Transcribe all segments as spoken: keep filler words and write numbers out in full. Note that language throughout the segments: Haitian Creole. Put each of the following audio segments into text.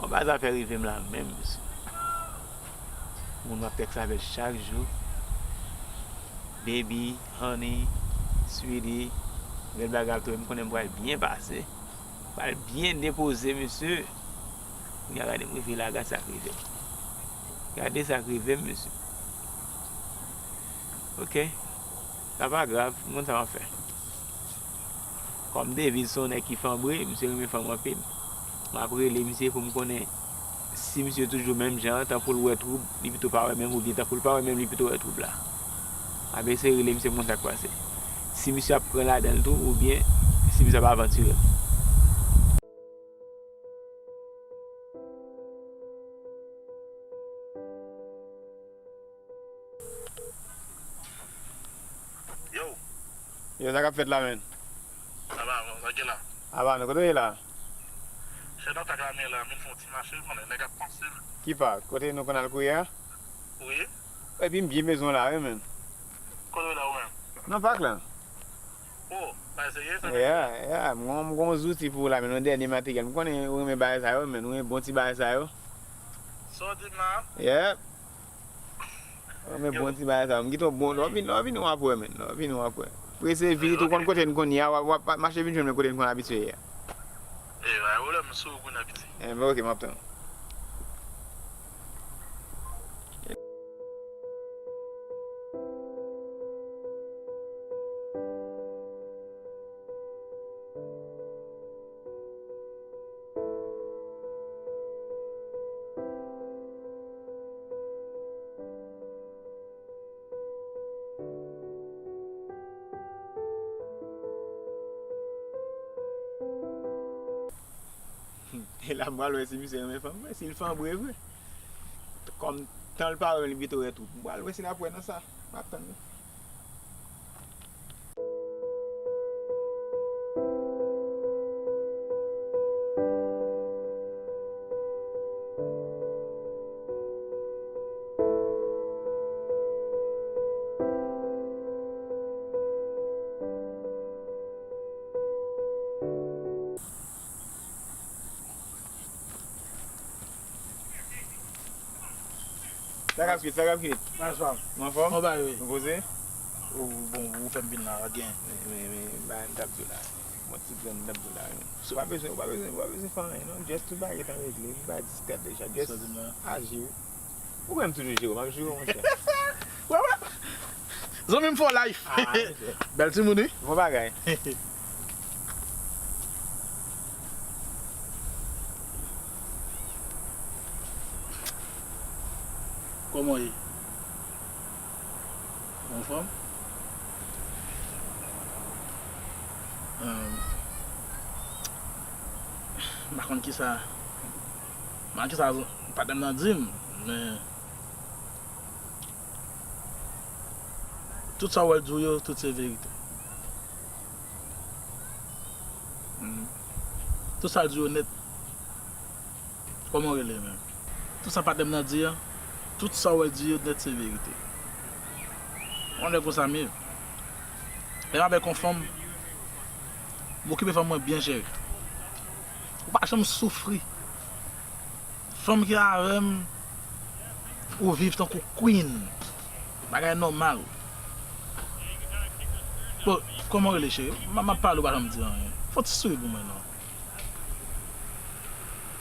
Bon, pa zafè rive m la menm, mesye. Moun m ap tèks avè l chak jou. Baby, honey, sweetie, gen bagay ap tonbe, m konnen m pral byen pase. M pral byen depoze, mesye. Kounye a gade m rive la, gade sa k rive m. Gade sa k rive m, mesye. Ok. Sa pa grav, m konn sa m ap fè. Kòm David se yon nèg ki fanbre, misye renmen fanm anpil. M ap rele misye pou m konnen si misye toujou menm jan an, tankou l wè twoub, li pito pa wè menm, oubyen tankou l pa wè menm, li pito wè twoub la. M ap eseye rele misye pou m konn sa k pase. Si misye ap pran ladan l tou, oubyen si misye ap avantire l. Yo. Yo, sa k ap fèt la, menn? Aba, sa gen la? Aba, nou kote w ye la? Se nan tak la, men la, men fè yon ti mache, konnen nèg ap panse m. Ki pak? Kote nou konn al kouri a? Wi. Epi m byen bezwen w la, wi, menn. Kote w la, ou menm? Nan pak la. Oh, bagay serye, sa? Yeah, yeah, m gon, m gon zouti pou ou la, menn, yon dènye materyèl. M konnen ou renmen bagay sa yo, menn, ou renmen bon ti bagay sa yo. Sa w di m la? Yeah. Mwen bon ti bagay sa, m kite w bon, lè w vini, lè w vini w ap wè, menn, lè w vini w ap wè. Prese vit, ou konn kote n konn ye a, w ap, w ap mache vin jwenn mwen kote n konn abitye ye a. E, pa gen pwoblèm, m sou wout mwen, piti. Enben, ok, m ap tann ou. E la m pral wè si misye renmen fanm vre, si l fanbre vre. Kòm tan l pa wè m, li pito wè twoup. M pral wè si l ap wè nan sa. M ap tann li. Sa k ap kwit, sa k ap kwit? Mas pa m. Ou anfòm? Ou bay wi. Nou poze? Ou bon, ou fè m vin la, gen. Men, men, men, bagay m t ap di w la. Bon, ti grenn m t ap di w la. Ou pa bezwen, ou pa bezwen, ou pa bezwen fè anyen, non. Just tout bagay gentan regle. Li pa diskret deja. Just aji wi. Ou wè m toujou jere w, m ap jere w, monchè. Wè, wè. Zanmi m for life. Ah, monchè. Bèl timoun, wi. Bon bagay. Kòman w ye? Ou anfòm? Ahn, m pa konn kisa, m pa konn kisa patnè m nan di m, men tout sa w wè l di w yo, tout se verite. Hmm. Tout sa l di w yo nèt. Kòman w rele menm? Tout sa patnè m nan di an, tout sa w wè l di yo nèt se verite. Yon nèg konsa m ye. Lè m avèk yon fanm, m okipe fanm mwen byen cheri. Ou pa janm soufri. Fanm ki avè m, ou viv tankou queen. Bagay nòmal. Bon, kòman w rele cheri? M, m ap pale, ou pa janm di anyen. Fè yon ti souri pou mwen non.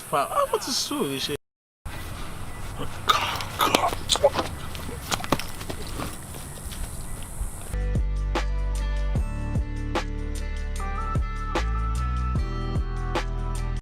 Fè, ah, fè yon ti souri cheri.